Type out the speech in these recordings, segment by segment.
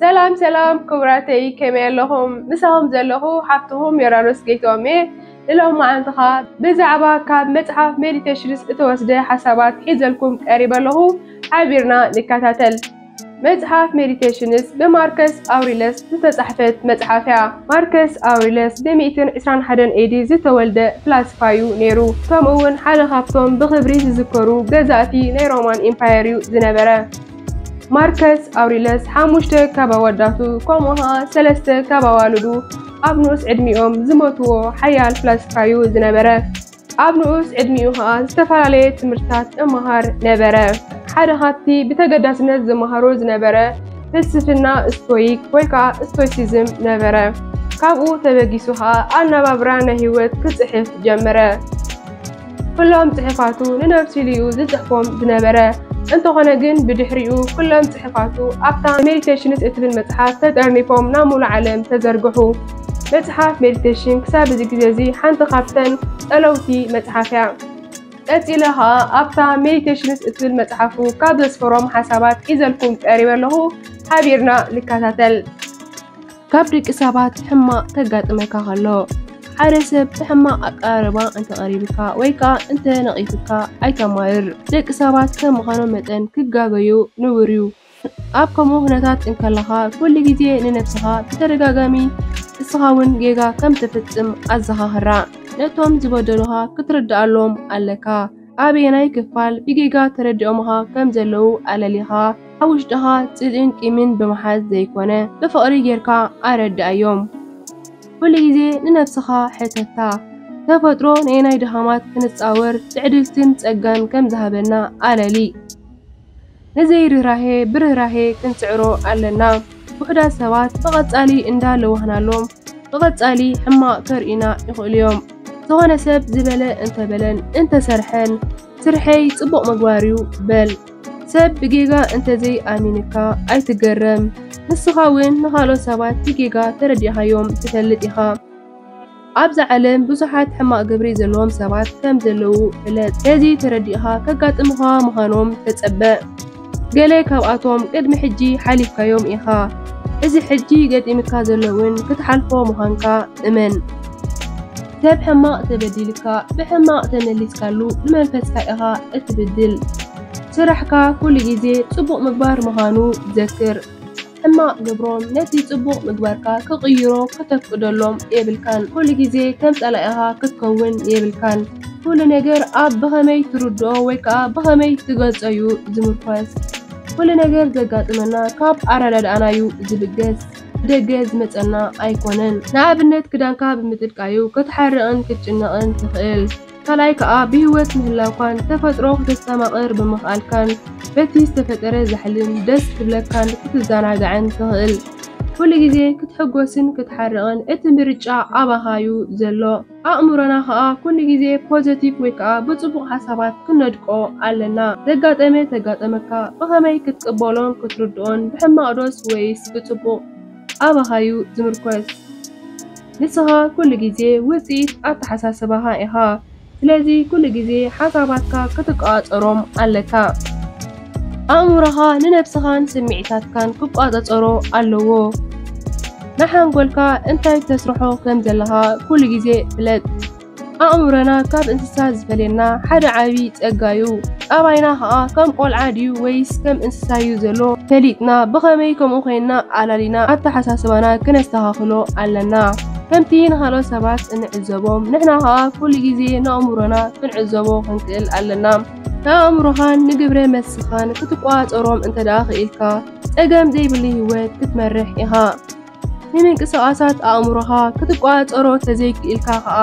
ሰላም ሰላም ክቡራተይ፣ ከመይ ኣለኹም? ምሳኹም ዘለኹ ሓፍትኹም ዮርዳኖስ ጌቶም እየ። ንሎማዓንቲ ኸኣ ብዛዕባ ካብ መጽሓፍ ሜዲቴሽንስ እተወስደ ሓሳባት ሒዘልኩም ቀሪበ ኣለኹ። ሓቢርና ንከታተል። መጽሓፍ ሜዲቴሽንስ ብማርከስ ኣውሪለስ ዝተጻሕፈት መጽሓፍ እያ። ማርከስ ኣውሪለስ ብሚእትን ዕስራን ሓደን ኤዲ ዝተወልደ ፍላስፋ እዩ ነይሩ። ከምኡ እውን ሓደ ካብቶም ብኽብሪ ዝዝከሩ ገዛእቲ ናይ ሮማን ኢምፓየር እዩ ዝነበረ። ማርከስ ኣውሪለስ ሓሙሽተ ካብ ኣወዳቱ ከምኡ ኸኣ ሰለስተ ካብ ኣዋልዱ ኣብ ንኡስ ዕድሚኦም ዝሞትዎ ሓያል ፍላስፋ እዩ ዝነበረ። ኣብ ንኡስ ዕድሚኡ ኸኣ ዝተፈላለየ ትምህርትታት እመሃር ነበረ። ሓደ ካብቲ ብተገዳስነት ዝመሃሮ ዝነበረ ፍልስፍና ስቶይክ ወይ ከኣ ስቶይሲዝም ነበረ። ካብኡ ተበጊሱ ኸኣ ኣነባብራ ናይ ህይወት ክጽሕፍ ጀመረ። ኩሎም ጽሑፋቱ ንነብሱ ኢሉ እዩ ዝጽሕፎም ዝነበረ። እንተኾነ ግን ብድሕሪኡ ኩሎም ጽሑፋቱ ኣብታ ሜዲቴሽንስ እትብል መጽሓፍ ተጠርኒፎም ናብ ሙሉእ ዓለም ተዘርግሑ። መጽሓፍ ሜዲቴሽን ክሳብ እዚ ግዜ እዚ ሓንቲ ካብተን ጠለውቲ መጽሓፍ እያ። ቀጺለ ኸኣ ኣብታ ሜዲቴሽንስ እትብል መጽሓፉ ካብ ዘስፈሮም ሓሳባት ሒዘልኩም ቀሪበ ኣለኹ። ሓቢርና ንከታተል። ካብ ደቂ ሰባት ሕማቕ ከጋጥመካ ከሎ፣ ሓደ ሰብ ብሕማቕ ኣቀራርባ እንተቐሪብካ ወይ ከኣ እንተነቒፍካ ኣይተማርር። ደቂ ሰባት ከም ምዃኖም መጠን ክጋገዩ ንቡር እዩ። ኣብ ከምኡ ኩነታት እንከለኻ፣ ኩሉ ግዜ ንነብስኻ ብተደጋጋሚ እስኻ እውን ጌጋ ከም ትፍጽም ኣዘኻኽራ። ነቶም ዝበደሉኻ ክትርድኣሎም ኣለካ። ኣበየናይ ክፋል ብጌጋ ተረዲኦምኻ ከም ዘለዉ ኣለሊኻ፣ ኣብ ውሽጥኻ ጽልእን ቂምን ብምሓዝ ዘይኮነ፣ ብፍቕሪ ጌርካ ኣረድኣዮም። ኩሉ ግዜ ንነብስኻ ሕተታ። ተፈጥሮ ነየናይ ድኻማት ክንጻወር ትዕድልትን ጸጋን ከም ዝሃበና ኣለሊ። ንዘይርህራሄ ብርህራሄ ክንስዕሮ ኣለና። ውሑዳት ሰባት ብቐጻሊ እንዳለዋህናሎም፣ ብቐጻሊ ሕማቕ ከርእዩና ይኽእሉ እዮም። ዝኾነ ሰብ ዝበለ እንተበለን እንተሰርሐን፣ ስርሐይ ጽቡቕ ምግባር እዩ በል። ሰብ ብጌጋ እንተዘይ ኣሚንካ ኣይትገረም። ንስኻ እውን ንኻልኦት ሰባት ብጌጋ ተረዲእኻዮም ትፈልጥ ኢኻ። ኣብዛ ዓለም ብዙሓት ሕማቕ ግብሪ ዘለዎም ሰባት ከም ዘለዉ ፍለጥ። ነዚ ተረዲእኻ ከጋጥሙኻ ምዃኖም ተጸበ። ገለ ካብኣቶም ቅድሚ ሕጂ ሓሊፍካዮም ኢኻ። እዚ ሕጂ ገጢምካ ዘሎ እውን ክትሓልፎ ምዃንካ እመን። ሰብ ሕማቕ ተበዲልካ ብሕማቕ ተመሊስካሉ ንመንፈስካ ኢኻ እትብድል። ስራሕካ ኩሉ ግዜ ጽቡቕ ምግባር ምዃኑ ዘክር። ሕማቕ ግብሮም ነቲ ጽቡቕ ምግባርካ ክቕይሮ ከተፍቅደሎም የብልካን። ኩሉ ግዜ ከም ጸላኢኻ ክትከውን የብልካን። ኩሉ ነገር ኣብ ብኸመይ ትርድኦ ወይ ከኣ ብኸመይ ትገልጾ እዩ ዝምርኮስ። ኩሉ ነገር ዘጋጥመና ካብ ኣረዳድኣና እዩ ዝብገስ። ደገ ዝመጸና ኣይኮነን። ንኣብነት ክዳንካ ብምጥልቃዩ ክትሓርቕን ክትጭነቕን ትኽእል። ካልኣይ ከኣ ብህይወት ምህላውካን ተፈጥሮ ክተስተማቕር ብምኽኣልካን በቲ ዝተፈጠረ ዛሕልን ደስ ክብለካን ክትዘናጋዕን ትኽእል። ኩሉ ግዜ ክትሕጎስን ክትሓርቕን እቲ ምርጫ ኣባኻ እዩ ዘሎ። ኣእምሮና ከኣ ኩሉ ግዜ ፖዘቲቭ ወይ ከኣ ብጽቡቕ ሓሳባት ክነድቆ ኣለና። ዘጋጠመ ተጋጠመካ ብኸመይ ክትቅበሎን ክትርድኦን፣ ብሕማቕ ዶስ ወይስ ብጽቡቕ? ኣባኻ እዩ ዝምርኮስ። ንስኻ ኩሉ ግዜ ውጽኢት ኣተሓሳስባኻ ኢኻ። ስለዚ ኩሉ ግዜ ሓሳባትካ ክትቆጻጸሮም ኣለካ። ኣእምሮኻ ንነብስኻን ስምዒታትካን ክቆጻጸሮ ኣለዎ። ንሓንጎልካ እንታይ ተስርሖ ከም ዘለኻ ኩሉ ግዜ ፍለጥ። ኣእምሮና ካብ እንስሳ ዝፈልየና ሓደ ዓቢ ጸጋ እዩ። ጠባይና ኸኣ ከም ቆልዓ ድዩ ወይስ ከም እንስሳ እዩ ዘሎ ፈሊጥና፣ ብኸመይ ከምኡ ኮይንና ኣላሊና ኣተሓሳስባና ክነስተኻኽሎ ኣለና። ከምቲ ንኻልኦት ሰባት እንዕዘቦም፣ ንሕና ኸኣ ኩሉ ግዜ ንኣእምሮና ክንዕዘቦ ክንክእል ኣለና። ንኣእምሮኻን ንግብረ መልስኻን ክትቆጻጸሮም እንተ ደኣ ክኢልካ፣ ጸገም ዘይብሉ ህይወት ክትመርሕ ኢኻ። ንምንቅስቓሳት ኣእምሮኻ ክትቆጻጸሮ ተዘይክኢልካ ኸኣ፣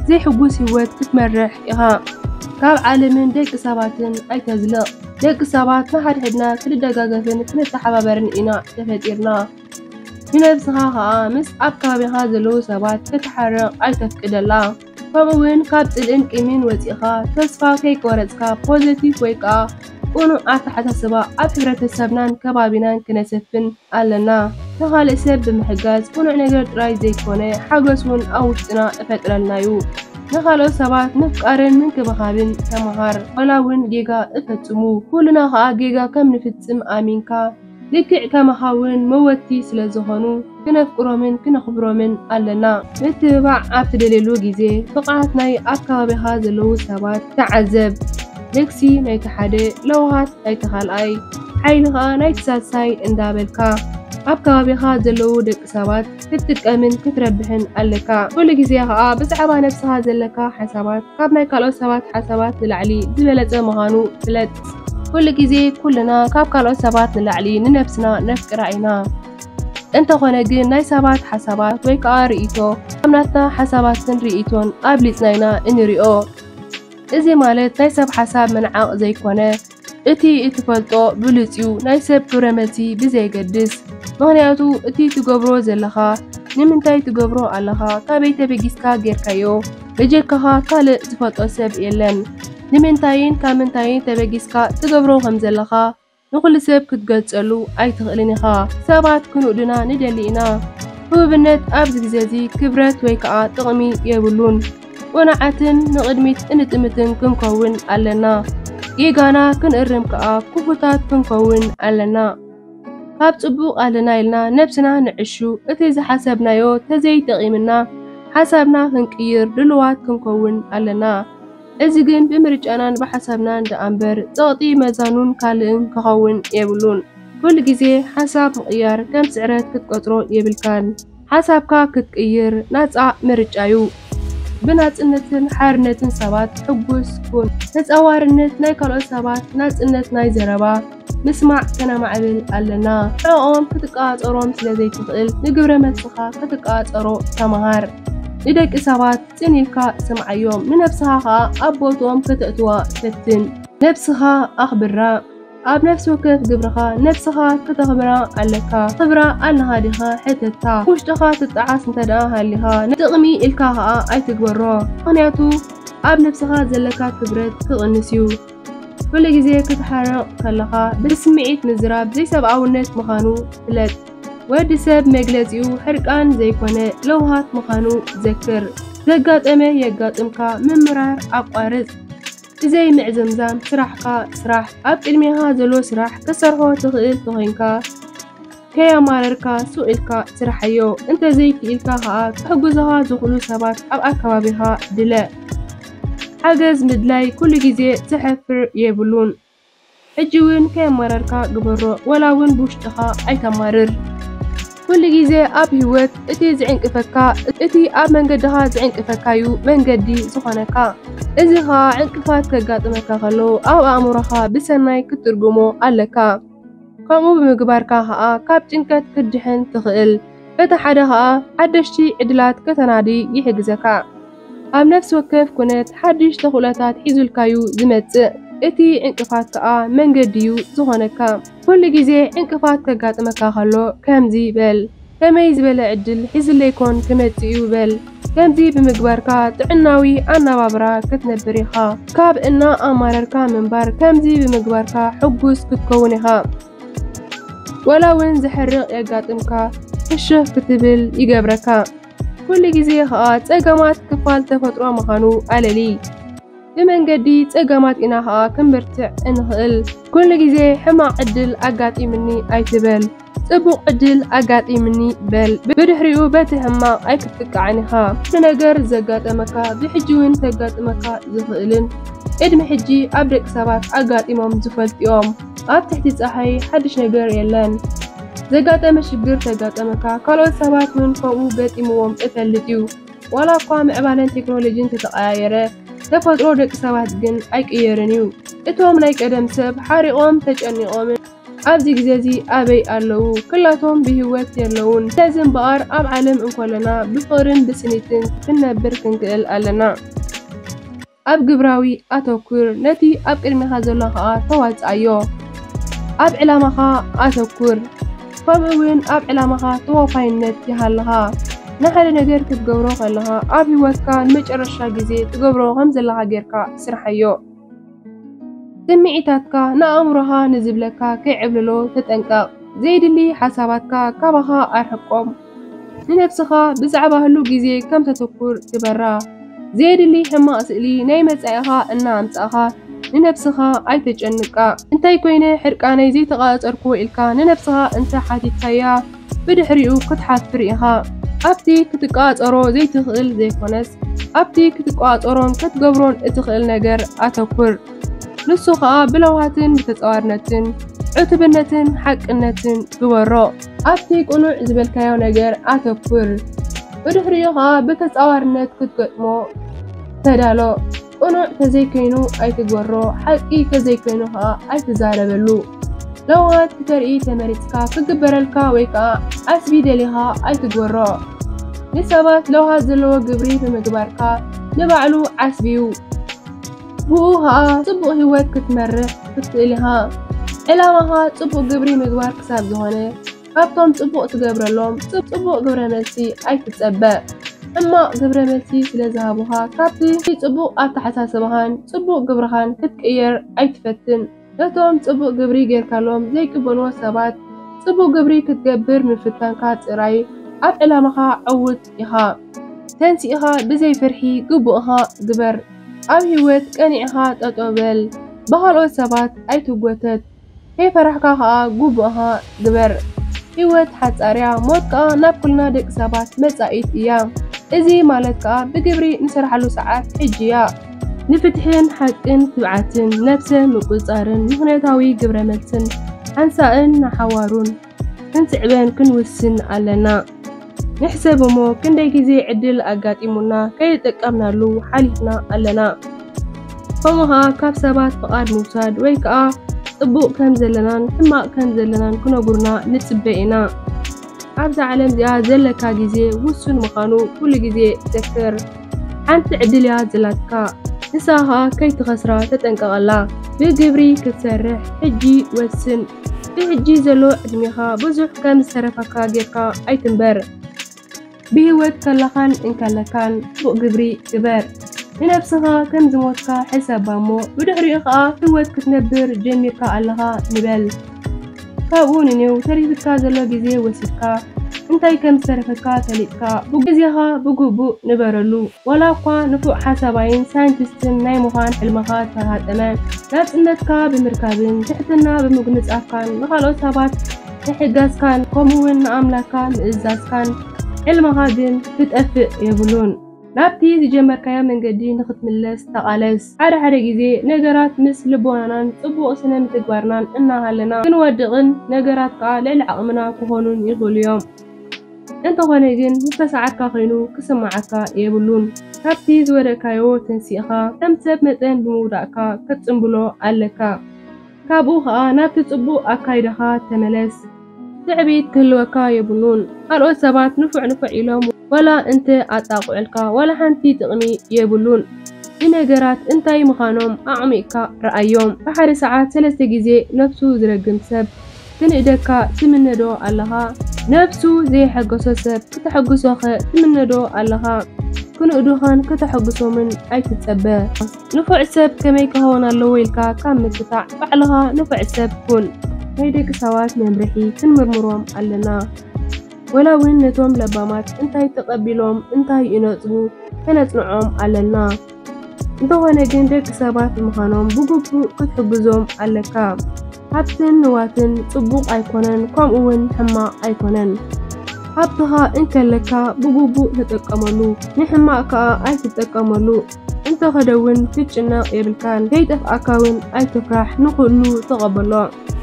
ዘይሕጉስ ህይወት ክትመርሕ ኢኻ። ካብ ዓለምን ደቂ ሰባትን ኣይተዝልቕ። ደቂ ሰባት ንሓድሕድና ክንደጋገፍን ክንተሓባበርን ኢና ተፈጢርና። ንነብስኻ ኸኣ ምስ ኣብ ከባቢኻ ዘለዉ ሰባት ክትሓርቕ ኣይተፍቅደላ። ከምኡውን ካብ ጽልእን ቂምን ወጺእኻ፣ ተስፋ ከይቆረጽካ፣ ፖዘቲቭ ወይ ከኣ ቅኑዕ ኣተሓሳስባ ኣብ ሕብረተሰብናን ከባቢናን ክነሰፍን ኣለና። ንኻልእ ሰብ ብምሕጋዝ፣ ቅኑዕ ነገር ጥራይ ዘይኮነ፣ ሓጎስ እውን ኣብ ውሽጥና እፈጥረልና እዩ። ንኻልኦት ሰባት ምፍቃርን ምንክብኻብን ተመሃር። ዋላ እውን ጌጋ እፈጽሙ፣ ኩልና ኸኣ ጌጋ ከም ንፍጽም ኣሚንካ፣ ልክዕ ከማኻ እውን መወቲ ስለ ዝኾኑ ክነፍቅሮምን ክነኽብሮምን ኣለና። ምትብባዕ ኣብ ትደልየሉ ግዜ ብቕዓት ናይ ኣብ ከባቢኻ ዘለዉ ሰባት ተዓዘብ። ልግሲ ናይቲ ሓደ፣ ለውሃት ናይቲ ካልኣይ፣ ሓይሊ ኸኣ ናይቲ ሳልሳይ እንዳበልካ ኣብ ከባቢኻ ዘለዉ ደቂ ሰባት ክትጥቀምን ክትረብሕን ኣለካ። ኩሉ ግዜ ኸኣ ብዛዕባ ነብስኻ ዘለካ ሓሳባት ካብ ናይ ካልኦት ሰባት ሓሳባት ንላዕሊ ዝበለጸ ምዃኑ ፍለጥ። ኩሉ ግዜ ኩልና ካብ ካልኦት ሰባት ንላዕሊ ንነብስና ነፍቅራ ኢና። እንተኾነ ግን ናይ ሰባት ሓሳባት ወይ ከኣ ርእይቶ ካብ ናትና ሓሳባትን ርእይቶን ኣብሊጽና ኢና እንሪኦ። እዚ ማለት ናይ ሰብ ሓሳብ ምንዓቕ ዘይኮነ፣ እቲ እትፈልጦ ብሉጽ እዩ፣ ናይ ሰብ ግብረ መልሲ ብዘየገድስ። ምኽንያቱ እቲ ትገብሮ ዘለኻ ንምንታይ ትገብሮ ኣለኻ፣ ካበይ ተበጊስካ ጌርካዮ፣ በጀካኻ ካልእ ዝፈልጦ ሰብ የለን። ንምንታይን ካብ ምንታይን ተበጊስካ ትገብሮ ከም ዘለኻ ንኹሉ ሰብ ክትገልጸሉ ኣይትኽእልን ኢኻ። ሰባት ክንውድና ንደሊ ኢና። ህቡብነት ኣብዚ ግዜ እዚ ክብረት ወይ ከኣ ጥቕሚ የብሉን። ቅኑዓትን ንቕድሚት እንጥምትን ክንከውን ኣለና። ጌጋና ክንእርም ከኣ ክፉታት ክንከውን ኣለና። ካብ ጽቡቕ ኣለና ኢልና ነብስና ንዕሹ፣ እቲ ዝሓሰብናዮ ተዘይጠቒምና ሓሳብና ክንቅይር ድሉዋት ክንከውን ኣለና። እዚ ግን ብምርጫናን ብሓሳብናን ደኣ እምበር ጸቕጢ መዛኑን ካልእን ክኸውን የብሉን። ኩሉ ግዜ ሓሳብ ምቕያር ከም ስዕረት ክትቆጽሮ የብልካን። ሓሳብካ ክትቅይር ናጻ ምርጫ እዩ። ብናጽነትን ሓርነትን ሰባት ሕጉስ ኩን። ተጻዋርነት ናይ ካልኦት ሰባት ናጽነት ናይ ዘረባ ምስማዕ ከነማዕብል ኣለና። ንዕኦም ክትቀጻጸሮም ስለ ዘይትኽእል ንግብረ መልስኻ ክትቀጻጸሮ ተመሃር። ንደቂ ሰባት ጽን ኢልካ ስምዓዮም፣ ንነብስኻ ኸኣ ኣብ ቦትኦም ከተእትዋ ፈትን። ነብስኻ ኣኽብራ። ኣብ ነፍሲ ወከፍ ግብርኻ ነብስኻ ክተኽብራ ኣለካ። ክብራ ኣለኻ ዲኻ? ሕተታ። ውሽጥኻ ትጠዓስ እንተ ደኣ ሃሊኻ፣ ንጥቕሚ ኢልካ ኸኣ ኣይትግበሮ። ምኽንያቱ ኣብ ነብስኻ ዘለካ ክብረት ክቕንስ እዩ። ኩሉ ግዜ ክትሓርቕ ከለኻ ብስምዒት ምዝራብ ዘይሰብኣውነት ምዃኑ ፍለጥ። ወዲ ሰብ መግለጺኡ ሕርቃን ዘይኮነ ለውሃት ምዃኑ ዘክር። ዘጋጠመ የጋጥምካ፣ ምምራር ኣቋርጽ። ብዘይ ምዕዝምዛም ስራሕካ ስራሕ። ኣብ ቅድሜኻ ዘሎ ስራሕ ክትሰርሖ ትኽእል ተኾይንካ፣ ከየማረርካ ሱቕ ኢልካ ስርሓዮ። እንተዘይክኢልካ ኸኣ ክሕግዙኻ ዝኽእሉ ሰባት ኣብ ኣከባቢኻ ድለ። ሓገዝ ምድላይ ኩሉ ግዜ ዘሕፍር የብሉን። ሕጂ እውን ከየማረርካ ግበሮ፣ ወላ እውን ብውሽጥኻ ኣይተማርር። ኩሉ ግዜ ኣብ ህይወት እቲ ዝዕንቅፈካ፣ እቲ ኣብ መንገድኻ ዝዕንቅፈካዩ መንገዲ ዝኾነካ። እዚ ኸኣ ዕንቅፋት ከጋጥመካ ከሎ ኣብ ኣእምሮኻ ብሰናይ ክትትርጉሞ ኣለካ። ከምኡ ብምግባርካ ኸኣ ካብ ጭንቀት ክትድሕን ትኽእል። በቲ ሓደ ኸኣ ሓደሽቲ ዕድላት ከተናዲ ይሕግዘካ። ኣብ ነፍሲ ወከፍ ኩነት ሓድሽ ተኽእሎታት ሒዙልካዩ ዝመጽእ። እቲ ዕንቅፋት ከኣ መንገዲዩ ዝኾነካ። ኩሉ ግዜ ዕንቅፋት ከጋጥመካ ከሎ ከምዚ በል፣ ከመይ ዝበለ ዕድል ሒዝለይ ኮን ክመጽእዩ በል። ከምዚ ብምግባርካ ጥዕናዊ ኣነባብራ ክትነብር ኢኻ። ካብ እናኣማረርካ ምንባር ከምዚ ብምግባርካ ሕጉስ ክትከውን ኢኻ። ወላ እውን ዘሕርቕ የጋጥምካ፣ ፍሽኽ ክትብል ይገብረካ። ኩሉ ግዜ ኸኣ ጸገማት ክፋል ተፈጥሮ ምዃኑ ኣለሊ። ብመንገዲ ጸገማት ኢና ኸኣ ክንበርትዕ እንኽእል። ኩሉ ግዜ ሕማቕ ዕድል ኣጋጢምኒ ኣይትበል። ጽቡቕ ዕድል ኣጋጢምኒ በል። ብድሕሪኡ በቲ ሕማቕ ኣይክትጥቃዕን ኢኻ። እቲ ነገር ዘጋጠመካ ብሕጂ እውን ከጋጥመካ ዝኽእልን ቅድሚ ሕጂ ኣብ ደቂ ሰባት ኣጋጢሞም ዝፈልጡ እዮም። ኣብ ትሕቲ ጸሓይ ሓድሽ ነገር የለን። ዘጋጠመ ሽግር ተጋጠመካ፣ ካልኦት ሰባት እውን ከምኡ ገጢምዎም እፈልጥ እዩ። ዋላ እኳ ምዕባለን ቴክኖሎጂን ተተቐያየረ፣ ተፈጥሮ ደቂ ሰባት ግን ኣይቅየርን እዩ። እቶም ናይ ቀደም ሰብ ሓሪቖም ተጨኒቖምን ኣብዚ ግዜ እዚ ኣበይ ኣለዉ? ክላቶም ብህይወት የለዉን። ስለዚ እምበኣር ኣብ ዓለም እንኮለና ብፍቕርን ብስኒትን ክንነብር ክንክእል ኣለና። ኣብ ግብራዊ ኣተኩር፣ ነቲ ኣብ ቅድሜኻ ዘሎ ኸኣ ተዋጽኣዮ። ኣብ ዕላማኻ ኣተኩር፣ ከምኡ እውን ኣብ ዕላማኻ ተወፋይነት ይሃልኻ። ንሓደ ነገር ክትገብሮ ከለኻ ኣብ ህይወትካ ንመጨረሻ ግዜ ትገብሮ ከም ዘለኻ ጌርካ ስርሓዮ። ስምዒታትካ ንኣእምሮኻ ንዝብለካ ከይዕብልሎ ተጠንቀቕ። ዘየድሊ ሓሳባትካ ካባኻ ኣርሕቆም። ንነብስኻ ብዛዕባ ህሉ ግዜ ከም ተተኩር ግበራ። ዘየድሊ ሕማቕ ስእሊ ናይ መጻኢኻ እናኣምጻእኻ ንነብስኻ ኣይተጨንቃ። እንታይ ኮይነ ሕርቃነይ ዘይተቓጸርኩዎ ኢልካ ንነብስኻ እንተ ሓቲትካያ፣ ብድሕሪኡ ክትሓፍር ኢኻ። ኣብቲ ክትቃጸሮ ዘይትኽእል ዘይኮነስ፣ ኣብቲ ክትቋጸሮን ክትገብሮን እትኽእል ነገር ኣተኩር። ንሱ ኸኣ ብለውሃትን ብተጻዋርነትን፣ ዕቱብነትን ሓቅነትን ግበሮ። ኣብቲ ቅኑዕ ዝበልካዮ ነገር ኣተኩር። ብድሕሪኡ ኸኣ ብተጻዋርነት ክትገጥሞ ተዳሎ። ቅኑዕ ተዘይከይኑ ኣይትግበሮ፣ ሓቂ ተዘይከይኑ ኸኣ ኣይትዛረበሉ። ለውሃት ክተርኢ ተመሪጽካ ክግበረልካ ወይ ከኣ ዓስቢ ደሊኻ ኣይትግበሮ። ንሰባት ለውሃት ዘለዎ ግብሪ ብምግባርካ ንባዕሉ ዓስቢ እዩ። ብኡ ኸኣ ጽቡቕ ህይወት ክትመርሕ ክትክእል ኢኻ። ዕላማኻ ጽቡቕ ግብሪ ምግባር ክሳብ ዝኾነ፣ ካብቶም ጽቡቕ ትገብረሎም ጽ-፣ ጽቡቕ ግብረ መልሲ ኣይትጸበ። ሕማቕ ግብረ መልሲ ስለ ዝሃቡኻ፣ ካብቲ ጽቡቕ ኣተሓሳስባኻን ጽቡቕ ግብርኻን ክትቅየር ኣይትፈትን። ነቶም ጽቡቕ ግብሪ ጌርካሎም ዘይቅበልዎ ሰባት፣ ጽቡቕ ግብሪ ክትገብር ምፍታንካ ጥራይ ኣብ ዕላማኻ ዕዉት ኢኻ። ተንሲእኻ ብዘይ ፍርሒ ግቡእኻ ግበር። ኣብ ህይወት ቀኒዕኻ ጠጠው በል። ብኻልኦት ሰባት ኣይትጎተት። ከይፈራሕካ ኸኣ ግቡእኻ ግበር። ህይወት ሓጻር እያ፣ ሞት ከኣ ናብ ኩልና ደቂ ሰባት መጻኢት እያ። እዚ ማለት ከኣ ብግብሪ ንሰርሓሉ ሰዓት ሕጂ እያ። ንፍትሕን ሓቅን ትብዓትን ነብሰ ምቁጽጻርን ምኽንያታዊ ግብረ መልስን ሓንሳእን ንሓዋሩን ክንስዕበን ክንውስን ኣለና። ንሕሰብ እሞ ክንደይ ግዜ ዕድል ኣጋጢሙና ከይተጠቀምናሉ ሓሊፍና ኣለና። ከምኡ ኸኣ ካብ ሰባት ፍቓድ ምውሳድ ወይ ከኣ ጽቡቕ ከም ዘለናን ሕማቕ ከም ዘለናን ክነጉሩና ንጽበ ኢና። ኣብዛ ዓለም እዚኣ ዘለካ ግዜ ውሱን ምዃኑ ኩሉ ግዜ ዘክር። ሓንቲ ዕድል እያ ዘላትካ፣ ንሳ ኸኣ ከይትኸስራ ተጠንቀቐላ። ብግብሪ ክትሰርሕ ሕጂ ወስን። ብሕጂ ዘሎ ዕድሜኻ ብዙሕ ከም ዝተረፈካ ጌርካ ኣይትንበር። ብህይወት ከለኻን እንከለካን ጽቡቕ ግብሪ ግበር። ንነብስኻ ከም ዝሞትካ ሕሰባ እሞ፣ ብድሕሪኡ ኸኣ ህይወት ክትነብር ጀሚርካ ኣለኻ ንበል። ካብኡ ንኔው ተሪፍካ ዘሎ ግዜ ወሲድካ፣ እንታይ ከም ዝተረፈካ ፈሊጥካ፣ ብግዜኻ ብግቡእ ንበረሉ። ዋላ እኳ ንፉዕ ሓሳባይን ሳይንቲስትን ናይ ምዃን ሕልምኻ ተሃጠመ፣ ናጽነትካ ብምርካብን ትሕትና ብምጉንጻፍካን ንኻልኦት ሰባት ምሕጋዝካን ከምኡውን ንኣምላኽካ ምእዛዝካን፣ ሕልምኻ ግን ክጠፍእ የብሉን። ናብቲ ዝጀመርካዮ መንገዲ ንኽትምለስ ተቓለስ። ሓደ ሓደ ግዜ ነገራት ምስ ልቦናናን ጽቡቕ ስነ-ምግባርናን እናሃለና ክንወድቕን ነገራት ከኣ ልዕሊ ዓቕምና ክኾኑን ይኽእሉ እዮም። እንተኾነ ግን ዝተሰዓርካ ኮይኑ ክስምዓካ የብሉን። ካብቲ ዝወደቅካዮ ተንሲእኻ ከም ሰብ መጠን ብምውዳቕካ ክትጽንብሎ ኣለካ። ካብኡ ኸኣ ናብቲ ጽቡቕ ኣካይዳኻ ተመለስ። ትዕቢት ክህልወካ የብሉን። ካልኦት ሰባት ንፉዕ ንፉዕ ኢሎም ዋላ እንተ ኣጣቕዑልካ ዋላ ሓንቲ ጥቕሚ የብሉን። ንነገራት እንታይ ምዃኖም ኣዕሚቕካ ረኣዮም። ብሓደ ሰዓት ሰለስተ ግዜ ነብሱ ዝረግም ሰብ ክንእደካ ትምነዶ ኣለኻ? ነብሱ ዘየሐገሶ ሰብ ክተሐግሶኸ ትምነዶ ኣለኻ? ክንእዱኻን ከተሐግሶምን ኣይትጸበ። ንፉዕ ሰብ ከመይ ክኸውን ኣለዎ ኢልካ ካብ ምትታዕ ባዕልኻ ንፉዕ ሰብ ኩን። ናይ ደቂ ሰባት መምርሒ ክንምርምሮም ኣለና። ወላ እውን ነቶም ለባማት እንታይ ተቐቢሎም እንታይ ይነጽጉ ከነጽንዖም ኣለና። እንተኾነ ግን ደቂ ሰባት ብምዃኖም ብግቡእ ክትሕግዞም ኣለካ። ሃብትን ንዋትን ጽቡቕ ኣይኮነን፣ ከምኡ እውን ሕማቕ ኣይኮነን። ሃብትኻ እንከለካ ብግቡእ ተጠቀመሉ፣ ንሕማቕ ከኣ ኣይትጠቀመሉ። እንተኸደ እውን ክትጭነቕ የብልካን፣ ከይጠፍኣካ እውን ኣይትፍራሕ፣ ንኹሉ ተቐበሎ።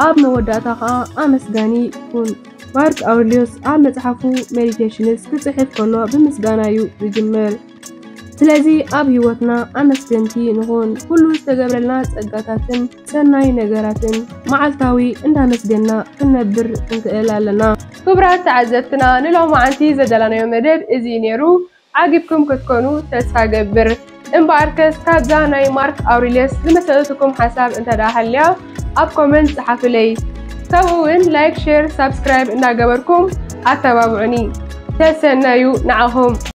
ኣብ መወዳእታ ከኣ ኣመስጋኒ ኩን። ማርክ ኣውሬልዮስ ኣብ መጽሓፉ ሜዲቴሽንስ ክጽሕፍ ከሎ ብምስጋና እዩ ዝጅምር። ስለዚ ኣብ ህይወትና ኣመስገንቲ ንኹን። ኩሉ ዝተገብረልና ጸጋታትን ሰናይ ነገራትን መዓልታዊ እንዳመስገንና ክንነብር ክንክእል ኣለና። ክቡራት ተዓዘብትና፣ ንሎማዓንቲ ዘዳለናዮ መደብ እዚ እዩ ነይሩ። ዓጊብኩም ክትኮኑ ተስፋ ገብር። እምበኣርከስ ካብዛ ናይ ማርክ ኣውሬልዮስ ዝመሰጠትኩም ሓሳብ እንተ ደኣ ሃልያ ኣብ ኮመንት ጸሓፉለይ። ከምኡ እውን ላይክ፣ ሼር፣ ሳብስክራይብ እንዳገበርኩም ኣተባብዑኒ። ተሰነዩ ንዓኹም።